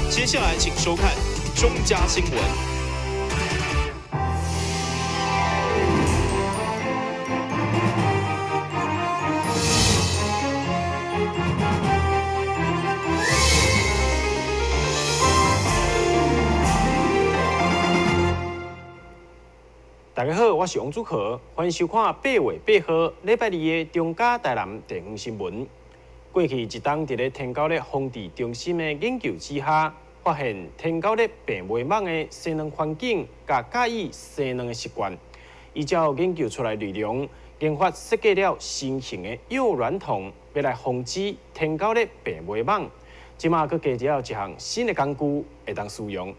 接下來請收看中嘉新聞。大家好，我是王祖和，歡迎收看8月8號禮拜二的中嘉台南地方新聞。過去一冬，佇咧天狗咧防治中心的研究之下，發現天狗咧病尾蠓的生卵環境，佮佮意生卵的習慣。依照研究出來內容，研發設計了新型的誘卵桶，欲來防止天狗咧病尾蠓。這馬閣加入了一項新的工具，會當使用。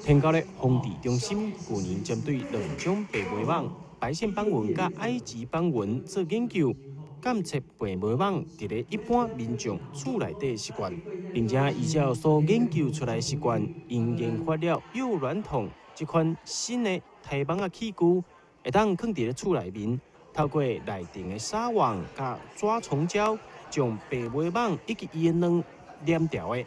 天狗咧防治中心舊年針對兩種白尾蠓、白線斑蚊佮埃及斑蚊做研究，監測白尾蠓佇咧一般民眾厝內底習慣，並且依照所研究出來習慣，𪜶研發了誘卵桶這款新的刣蠓仔器具，會當囥佇咧厝內面，透過內層的紗網佮抓蟲膠，將白尾蠓以及伊的卵黏牢的。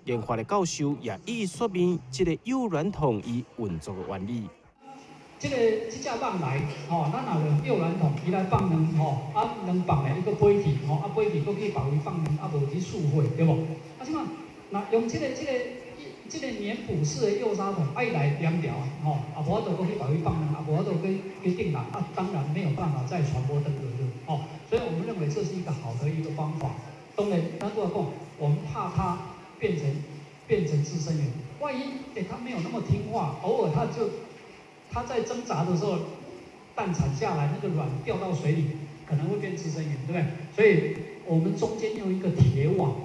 研發的教授也一一說明這個誘卵桶伊運作的原理。這隻蠓來，吼，咱若用誘卵桶，伊來放卵，吼，啊卵放咧，伊閣飛去，吼，啊飛去閣去別位放卵，啊無去四火，對無？啊，這馬若用這個粘捕式的誘殺桶，啊伊來黏牢，吼，啊無法度閣去別位放卵，啊無法度去叮人，啊當然沒有辦法再傳播登革熱，吼，所以我們認為這是一個好的一個方法。當然，咱拄仔講，我們怕它變成孳生源，萬一它沒有那麼聽話，偶爾它在掙扎的時候，蛋產下來那個卵掉到水裡，可能會變孳生源，對不對？所以我們中間用一個鐵網，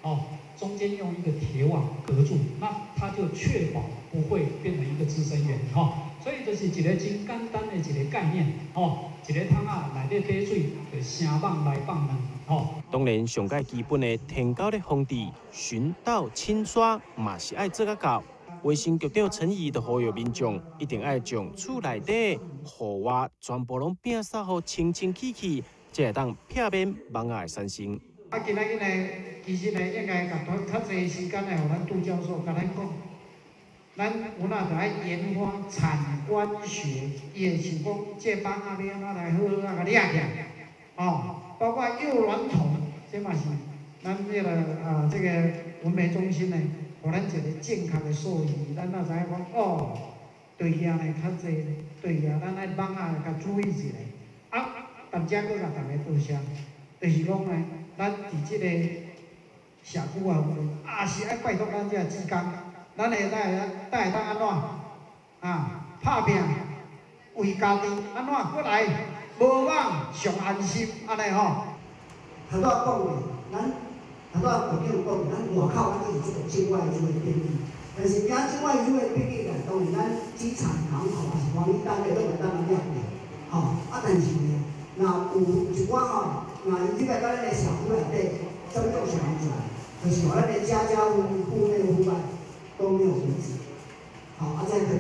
哦，中間用一個鐵網隔住，那它就確保不會變成一個孳生源，哈。所以就是一個真簡單的一個概念，哦，一個桶仔內底底水，就生蠓來放卵，吼。當然，上蓋基本的天狗咧防治、巡倒清刷嘛是愛做甲到。衛生局長陳儀就呼籲民眾，一定愛將厝內底戶外全部攏摒掃予清清氣氣，才會當避免蠓仔的產生。啊，今仔日呢，其實呢，應該共較濟時間來予咱杜教授共咱講，咱有哪就愛研發產官學，伊會想講這蠓仔欲按怎來好好仔共掠起來，哦，包括誘卵桶，這嘛是咱這個啊這個文媒中心呢，予咱一個正確的數字，咱才知影講哦，對遐呢較濟，對遐咱愛蠓仔較注意一下。啊，但這閣共大家多謝，就是講呢，咱佇這個社區啊，也是愛拜託咱這個志工，咱會當會當按怎啊？拍拚為家己按怎過來，無蠓上安心，按呢吼。頭拄仔講的，咱頭拄仔局長講，咱外口咱就是這個境外這個變異，但是驚境外這個變異來，當然咱機場、港口抑是防疫單位攏會當來掠著，吼啊，但是呢，若有一寡吼，若伊這個佇咱的社區內底針對上出來，就是予咱的家家戶戶內戶外都沒有蚊子，吼啊，這樣可以。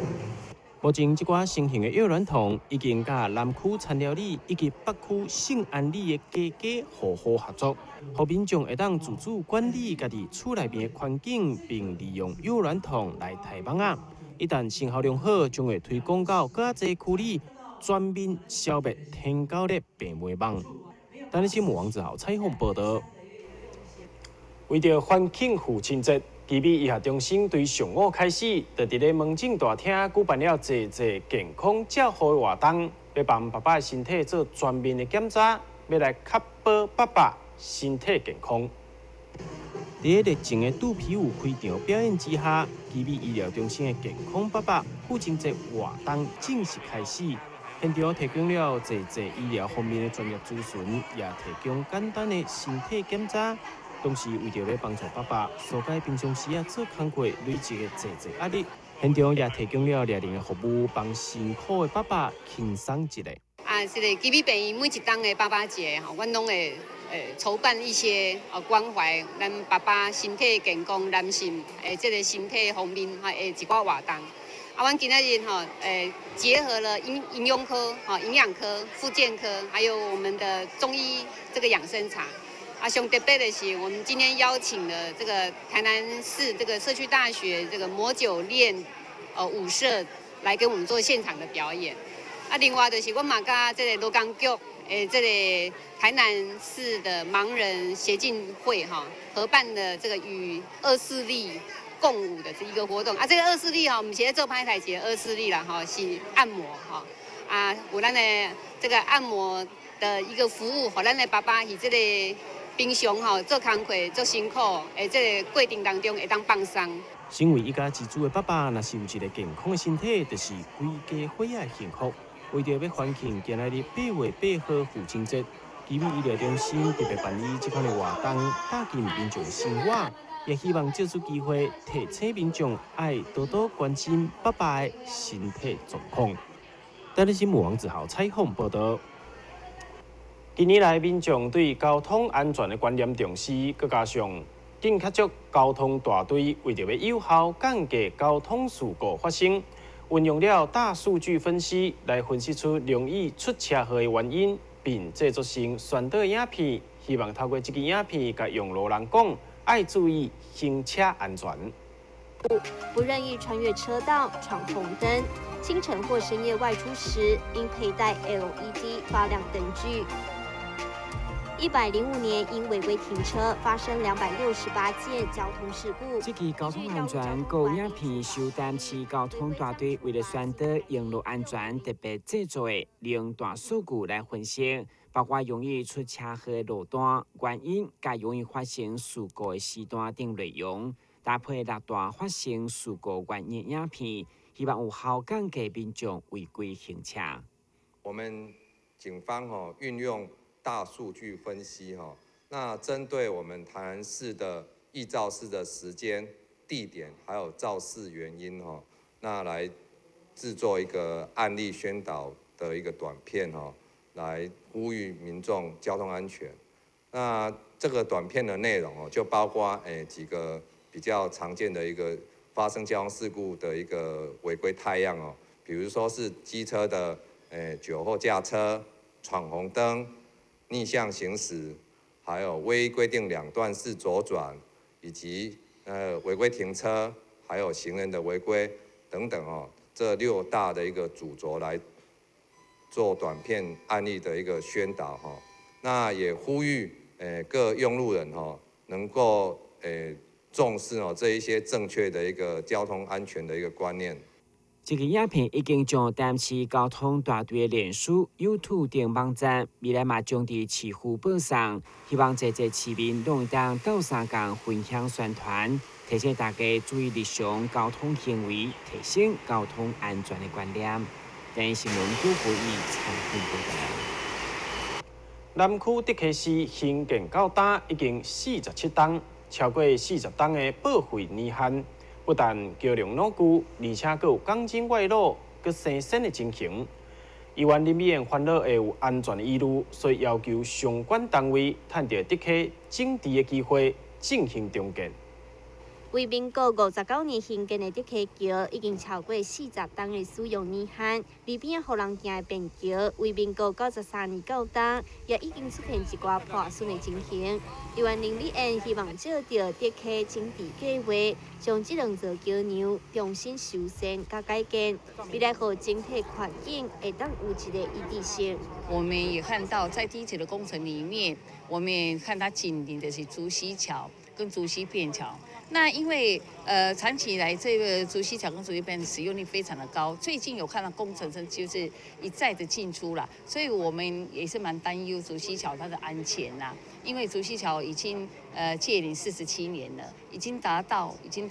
目前，這寡新型的誘卵桶已經佮南區田寮里以及北區聖安里的家家戶戶合作，予民眾會當自主管理家己厝內面的環境，並利用誘卵桶來刣蠓仔。一旦成效良好，將會推廣到閣較濟區里，全面消滅天狗的病媒蠓。台視新聞王子豪採訪報導。為著歡慶父親節，奇美醫學中心對上午開始，就佇咧門診大廳舉辦了濟濟健康照護的活動，欲幫爸爸的身體做全面的檢查，欲來確保爸爸身體健康。佇咧熱情的肚皮舞開場表演之下，奇美醫療中心的健康爸爸父親節活動正式開始。現場提供了濟濟醫療方面的專業諮詢，也提供簡單的身體檢查。同時，為著欲幫助爸爸紓解平常時啊做工課累積的濟濟壓力，現場也提供了獵人的服務，幫辛苦的爸爸輕鬆一下。啊，這個奇美病院每一冬的爸爸節吼，阮攏會籌辦一些關懷咱爸爸身體健康、男性的這個身體方面吼的一寡活動。啊，阮今仔日吼，結合了營養科、吼營養科、復健科，還有我們的中醫這個養生茶。啊，上特別的是，我們今天邀請了這個台南市這個社區大學這個魔九練舞社來給我們做現場的表演。啊，另外就是阮嘛佮這個勞工局這個台南市的盲人協進會哈合辦的這個與惡勢力共舞的這一個活動。啊，這個惡勢力哈，毋是咧做歹代誌的惡勢力啦吼，是按摩哈。啊，有咱的這個按摩的一個服務，予咱的爸爸佇這個平常吼做工課做辛苦，的這個過程當中會當放鬆。身為一家之主的爸爸，若是有一個健康的身體，就是規家伙仔的幸福。為著欲歡慶今仔日8月8號父親節，奇美醫療中心特別辦理這款的活動，搭進民眾的生活，也希望藉此機會提醒民眾愛多多關心爸爸的身體狀況。台視新聞王子豪採訪報導。近年來，民眾對交通安全的觀念重視，閣加上警察局交通大隊為著欲有效降低交通事故發生，運用了大數據分析來分析出容易出車禍的原因，並製作成宣導影片，希望透過這支影片，共用路人講，愛注意行車安全。不任意穿越車道、闖紅燈，清晨或深夜外出時應佩戴 LED 發亮燈具。105年因違規停車發生268件交通事故。這期交通安全廣告影片是由台南市交通大隊為了宣導用路安全特別製作的，利用大數據來分析，包括容易出車禍的路段、原因、佮容易發生事故的時段等內容，搭配六大發生事故原因影片，希望有效降低民眾違規行車。我們警方吼運用大數據分析哈，那針對我們台南市的易肇事的時間、地點，還有肇事原因哈，那來製作一個案例宣導的一個短片哈，來呼籲民眾交通安全。那這個短片的內容哦，就包括幾個比較常見的一個發生交通事故的一個違規態樣哦，比如說是機車的酒後駕車、闖紅燈、逆向行駛，還有未規定兩段式左轉，以及違規停車，還有行人的違規等等哦，這六大的一個主軸來做短片案例的一個宣導哈。那也呼籲各用路人哈，能夠重視哦這一些正確的一個交通安全的一個觀念。這个影片已經將台南市交通大隊的臉書、YouTube 等網站，未來嘛將佇市府播送，希望濟濟市民攏會當鬥相共分享宣傳，提醒大家注意日常交通行為，提升交通安全的觀念。電視新聞古會議採訪報導。南區竹溪市興建到今已經47冬，超過40冬的報廢年限。不但橋梁老舊，而且閣有鋼筋外露、閣生鉎的情形。議員林美燕煩惱會有安全疑慮，所以要求相關單位趁著竹溪整治的機會進行重建。為民國59年興建的竹溪橋，已經超過40冬的使用年限。而邊仔予人行的便橋，為民國93年到今，也已經出現一寡破損的情形。議員林美燕希望藉著竹溪整治計畫，將這兩座橋梁重新修繕佮改建，未來予整體環境會當有一個一致性。我們也看到，在第一期的工程裡面，我們也看它緊鄰的是竹溪橋跟竹溪便橋。那因為長期以來這個竹溪橋跟竹溪便橋使用率非常的高，最近有看到工程師就是一再的進出了，所以我們也是蠻擔憂竹溪橋它的安全呐。因為竹溪橋已經屆齡47年了，已經達到屆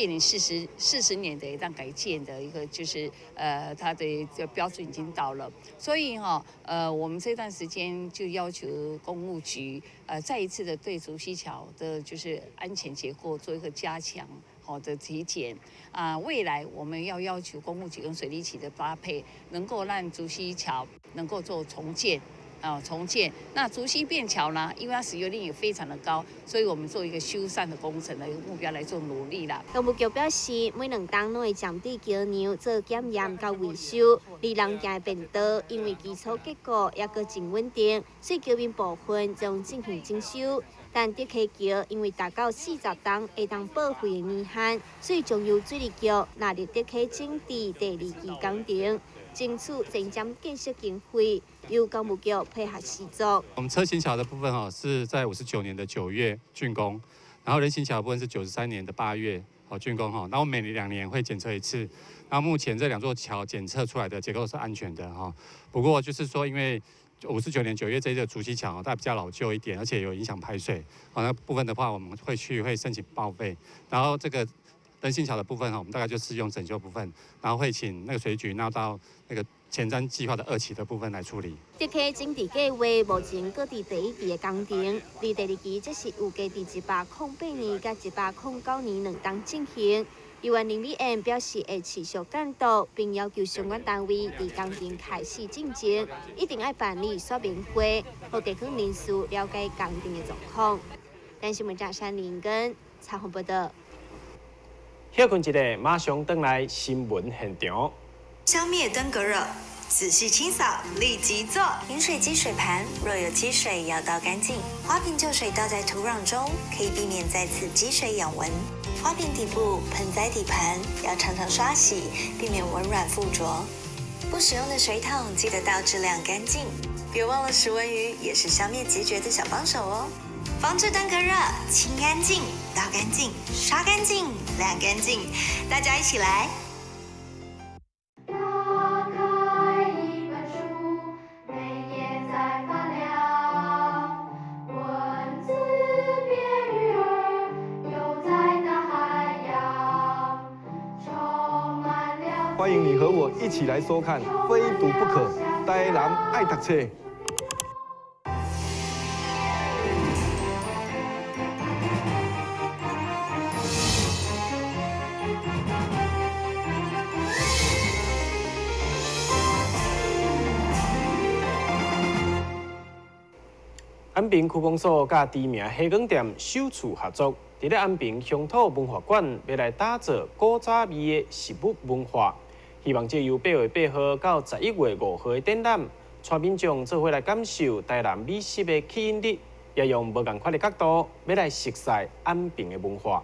齡40年的一段改建的一個就是它的這個標準已經到了，所以哈我們這段時間就要求工務局再一次的對竹溪橋的就是安全結構做一個加強好的體檢啊，未來我們要要求工務局跟水利局的搭配，能夠讓竹溪橋能夠做重建。啊重建。那竹溪便桥呢，因为它使用率也非常的高，所以我们做一个修缮的工程的一个目标来做努力啦。工务局表示，每两冬拢会针对桥梁做检验佮维修，而人行的便道因为基础结构犹阁真稳定，所以桥面部分将进行整修。但竹溪桥因为达到40冬会当报废的年限，所以将由水利局纳入竹溪整治第二期工程，争取前瞻建设经费，由工务局配合施作。我们车行桥的部分哈是在59年的9月竣工，然后人行桥的部分是93年的8月好竣工哈。那我们每2年会检测一次，那目前这2座桥检测出来的结构是安全的哈。不过就是说因为59年9月这个竹溪桥它比较老旧一点，而且有影响排水，好，那部分的话我们会申请报废。然后这个人行桥的部分哈，我们大概就是用整修部分，然后会请那个水局纳到那个前瞻计划的2期的部分来处理。竹溪整治计划目前阁伫第1期的工程，而第2期则是预计伫108年佮109年2冬进行。议员林美燕表示会持续监督，并要求相关单位伫工程开始进前，一定爱办理说明会，予地方人士了解工程的状况。但是，新闻张山林跟采访报道。歇困一下，马上转来新闻现场。消灭登革热，仔细清扫，立即做。饮水机水盘若有积水，要倒干净。花瓶旧水倒在土壤中，可以避免再次积水养蚊。花瓶底部、盆栽底盘要常常刷洗，避免蚊卵附着。不使用的水桶记得倒置晾干净。别忘了食蚊鱼也是消灭孑孓的小帮手哦。防治登革热，清干净、倒干净、刷干净、晾干净，大家一起来。欢迎你和我一起来收看《非读不可》，台南爱读册。安平区公所佮知名虾卷店首次合作，伫咧安平乡土文化馆欲来打造古早味的食物文化。希望藉由8月8号到11月5号的展览，带民众做伙来感受台南美食的吸引力，也用无仝款的角度，欲来熟悉安平的文化。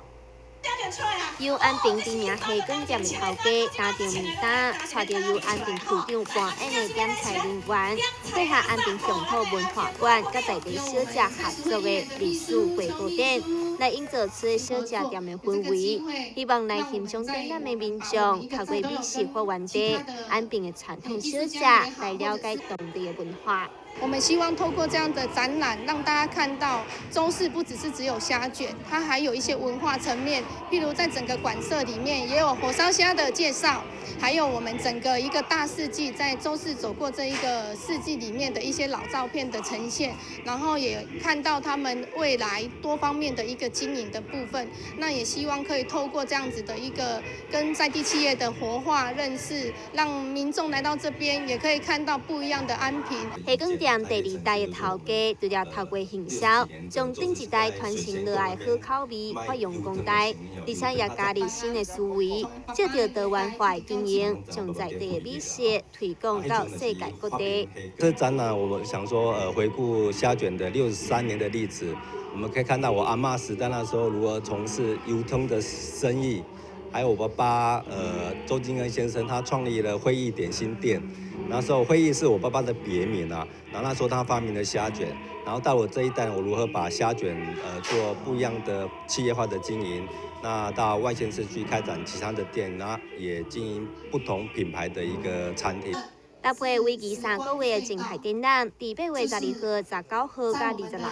由安平知名虾卷店的头家担着面单，带著由安平区长扮演的点菜人员，配合安平乡土文化馆佮在地小食合作的历史回顾展，来营造出小食店的氛围。希望来欣赏展览的民众，透过美食发源地安平的传统小食，来了解当地的文化。我们希望透过这样的展览，让大家看到周氏不只是只有虾卷，它还有一些文化层面，譬如在整个馆舍里面也有火烧虾的介绍，还有我们整个一个大四季在周氏走过这一个四季里面的一些老照片的呈现，然后也看到他们未来多方面的一个经营的部分。那也希望可以透过这样子的一个跟在地企业的活化认识，让民众来到这边也可以看到不一样的安平。店第二代的头家，除了透过行销，将顶一代传承落来好口味发扬光大，而且也加入新的思维，借著多元化的经营，将在地的美食推广到世界各地。这展览我们想说，回顾虾卷的63年的历史，我们可以看到我阿嬷时代那时候如何从事油通的生意，还有我爸爸周金恩先生，他创立了会议点心店。那时候会议是我爸爸的别名啊，然后那时候他发明了虾卷，然后到我这一代，我如何把虾卷做不一样的企业化的经营，那到外县市去开展其他的店，然后也经营不同品牌的一个餐厅。搭配为期3个月的静态展览，伫8月12号、19号佮26号，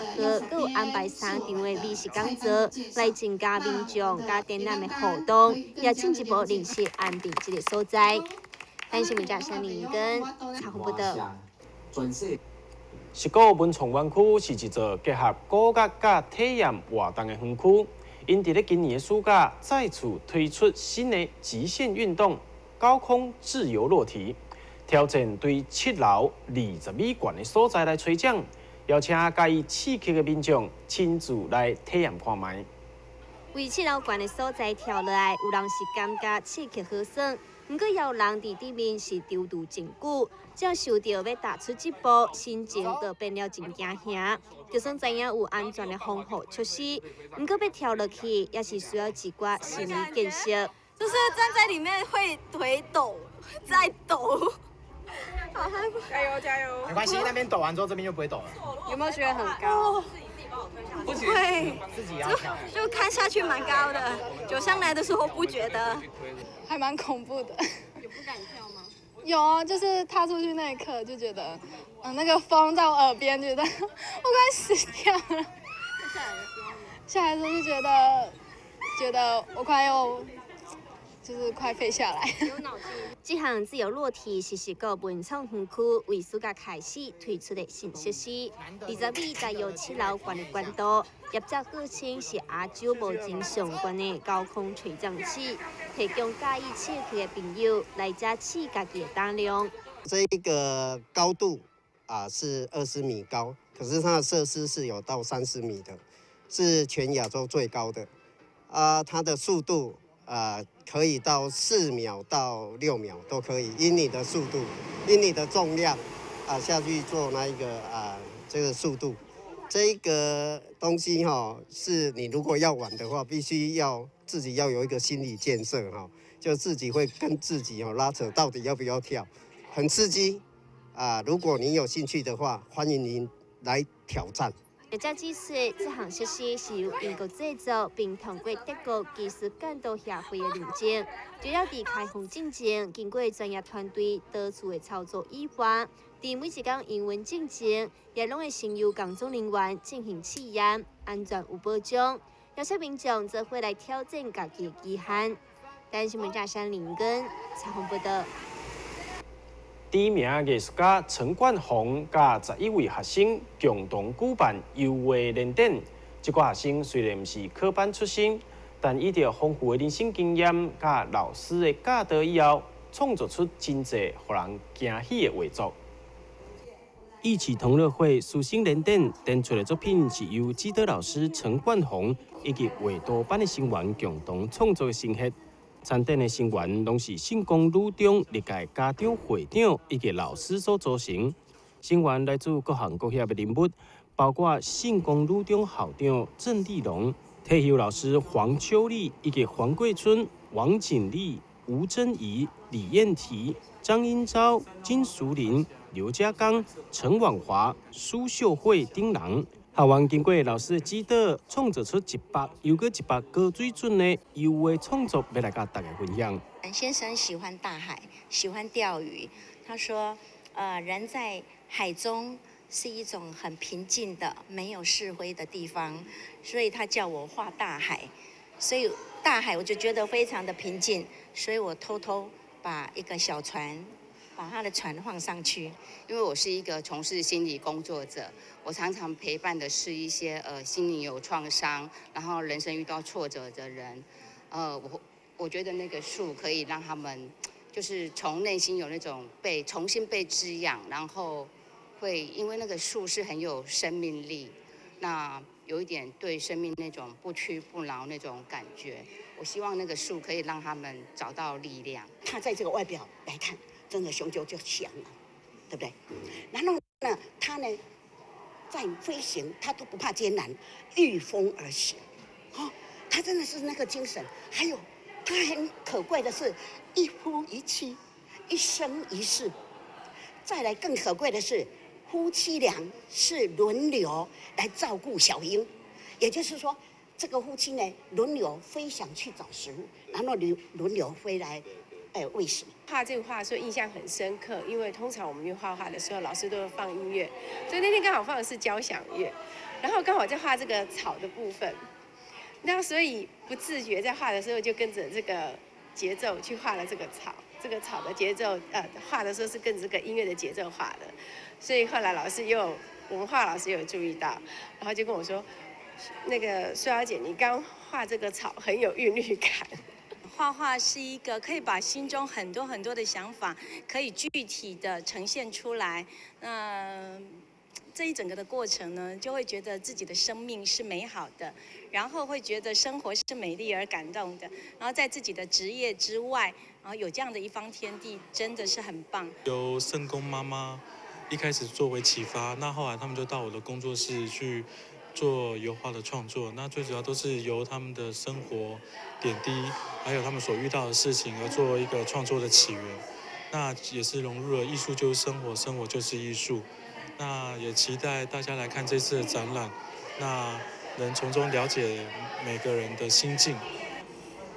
阁有安排3场的美食讲座，来增加民众佮展览的互动，也进一步认识安平这个所在。咱新闻记者陈林根采访报道。石鼓文创园区是一座结合古乐佮体验活动的园区，𪜶伫咧今年的暑假再次推出新的极限运动——高空自由落体。挑戰對七樓20米懸的所在來吹獎，邀請佮意刺激的民眾親自來體驗看覓。為七樓懸的所在跳落來，有人是感覺刺激好耍，毋過也有人佇頂面是躊躇真久，只要想著欲踏出這步，心情就變了真驚嚇。就算知影有安全的防護措施，毋過欲跳落去也是需要一寡心理建設。就是站在裡面會腿抖，在抖。好害怕！加油加油！沒關係，那邊抖完之後，這邊就不會抖了。有沒有覺得很高？不會，自己要跳。就看下去蠻高的，就上來的時候不覺得，還蠻恐怖的。有不敢跳嗎？有啊，就是踏出去那一刻就覺得，那個風在我耳邊，覺得我快死掉了。下來的時候呢？下來的時候就覺得我快要。就是快飛下來。這項自由落體是十個文創園區為暑假開始推出的新設施。20米大約七樓懸的懸度，業者號稱是亞洲目前上懸的高空垂降器，提供佮意刺激的朋友來這試家己的膽量。這一個高度啊是20米高，可是它的設施是有到30米的，是全亞洲最高的。啊，它的速度啊，可以到4秒到6秒都可以，因你的速度，因你的重量啊下去做那一個啊這個速度，這一個東西哈，是你如果要玩的話，必須要自己要有一個心理建設哈，就自己會跟自己哈拉扯，到底要不要跳，很刺激啊！如果你有興趣的話，歡迎您來挑戰。業者指出，這項設施是由英國製作，並通過德國技術監督協會的認證。除了佇開放進前，經過專業團隊多次的操作以外，佇每一工營運進前，也攏會先由工作人員進行試驗，安全有保障。邀請民眾做伙來挑戰家己的極限。台視新聞記者林根採訪報道。知名藝術家陳冠宏佮11位學生共同舉辦油畫聯展。這寡學生雖然毋是科班出身，但依著豐富的人生經驗佮老師的教導以後，創作出真濟予人驚喜的畫作。藝起同樂會師生聯展展出的作品是由指導老師陳冠宏以及畫圖班的成員共同創作的心血。參展的成員攏是聖光女中歷屆家長會長以及老師所組成。成員來自各行各業的人物，包括聖光女中校長鄭麗龍、退休老師黃秋麗以及黃桂春、王錦麗、吳珍儀、李艷緹、張英昭、金淑玲、劉家剛、陳婉華、蘇秀慧、丁郎。學員經過老師的指導，創作出100又閣100高水準的油畫創作，欲來佮大家分享。先生喜歡大海，喜歡釣魚。他說：人在海中是一種很平靜的、沒有是非的地方，所以他叫我畫大海。所以大海我就覺得非常的平靜，所以我偷偷把一個小船，把他的船放上去。因為我是一個從事心理工作者，我常常陪伴的是一些心靈有創傷，然後人生遇到挫折的人，我覺得那個樹可以讓他們就是從內心有那種被重新被滋養，然後會因為那個樹是很有生命力，那有一點對生命那種不屈不撓那種感覺。我希望那個樹可以讓他們找到力量。他在這個外表來看，真的雄赳就強了，對不對？然後呢，他呢，在飛行，他都不怕艱難，御風而行，哦，他真的是那個精神。還有，他很可貴的是，一夫一妻，一生一世。再來更可貴的是，夫妻倆是輪流來照顧小鷹，也就是說，這個夫妻呢輪流飛翔去找食物，然後輪流飛來，餵食。畫這幅畫的時候印象很深刻，因為通常我們去畫畫的時候，老師都會放音樂，所以那天剛好放的是交響樂，然後剛好在畫這個草的部分，那所以不自覺在畫的時候就跟着這個節奏去畫了這個草，這個草的節奏，畫的時候是跟着這個音樂的節奏畫的，所以後來老師又，我們畫老師有注意到，然後就跟我說，那個蘇小姐，你剛畫這個草很有韻律感。画画是一个可以把心中很多很多的想法可以具体的呈现出来。那这一整个的过程呢，就会觉得自己的生命是美好的，然后会觉得生活是美丽而感动的。然后在自己的职业之外，然后有这样的一方天地，真的是很棒。由圣公妈妈一开始作为启发，那后来他们就到我的工作室去做油画的创作。那最主要都是由他们的生活点滴，还有他们所遇到的事情而做一个创作的起源。那也是融入了艺术就是生活，生活就是艺术。那也期待大家来看这次的展览，那能从中了解每个人的心境。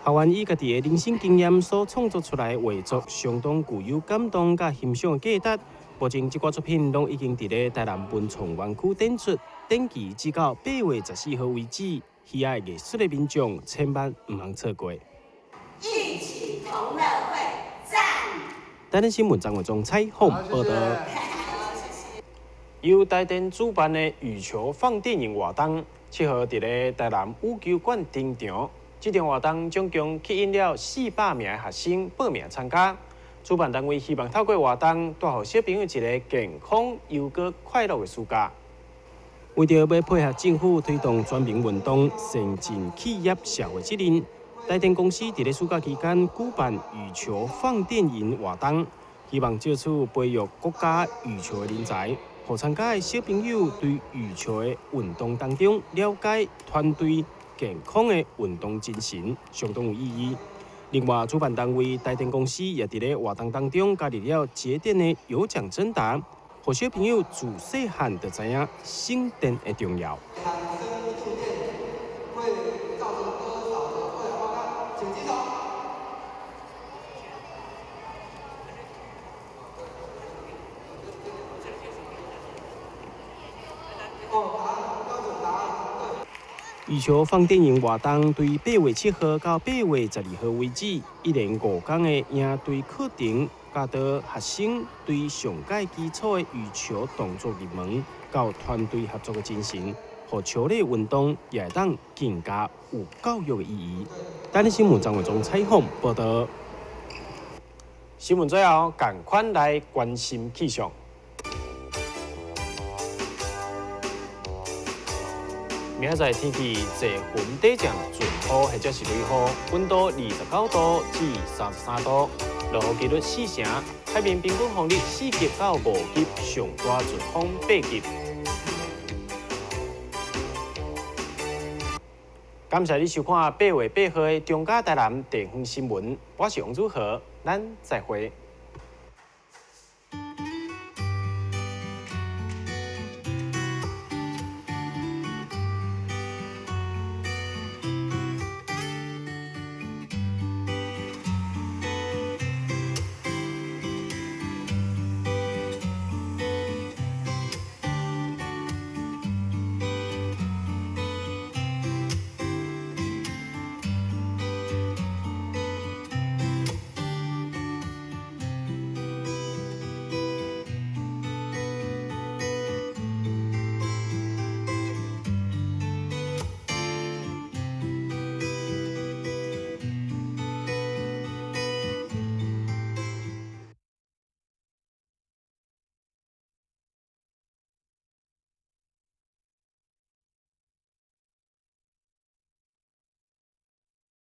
学员以家己的人生经验所创作出来的画作，相当具有感动佮欣赏的价值。目前这寡作品拢已经伫咧台南文创园区展出，展期至到8月14号为止。喜爱艺术的民众千万毋通错过。一起同乐会，赞！台南新闻张伟忠采访报道。由台电主办的羽球放电影活动，7号伫咧台南羽球馆登场。这场活动总共吸引了400名学生报名参加。主办单位希望透过活动，带予小朋友一个健康、悠阁快乐的暑假。为著欲配合政府推动全民运动、善尽企业社会责任，台电公司伫咧暑假期间举办羽球放电影活动，希望藉此培育国家羽球的人才。予参加的小朋友对羽球的运动当中了解团队健康的运动精神，相当有意义。另外，主办单位台电公司也伫咧活动当中加入了节电的有奖征答，予小朋友自细汉就知影省电的重要。羽球放电影活动对8月7号到8月12号为止，一连5天的营队课程，教导学生对上界基础的羽球动作入门，到团队合作的精神，予球类运动也会当更加有教育的意义。台南新闻张伟忠采访报道。新闻最后，赶快来关心气象。明仔载天气济云底降阵雨或者是雷雨，温度29度至33度，落雨几率4成，海面平均风力4级到5级，上大阵风8级。感谢你收看8月8号的中嘉台南地方新闻，我是王祖豪，咱再会。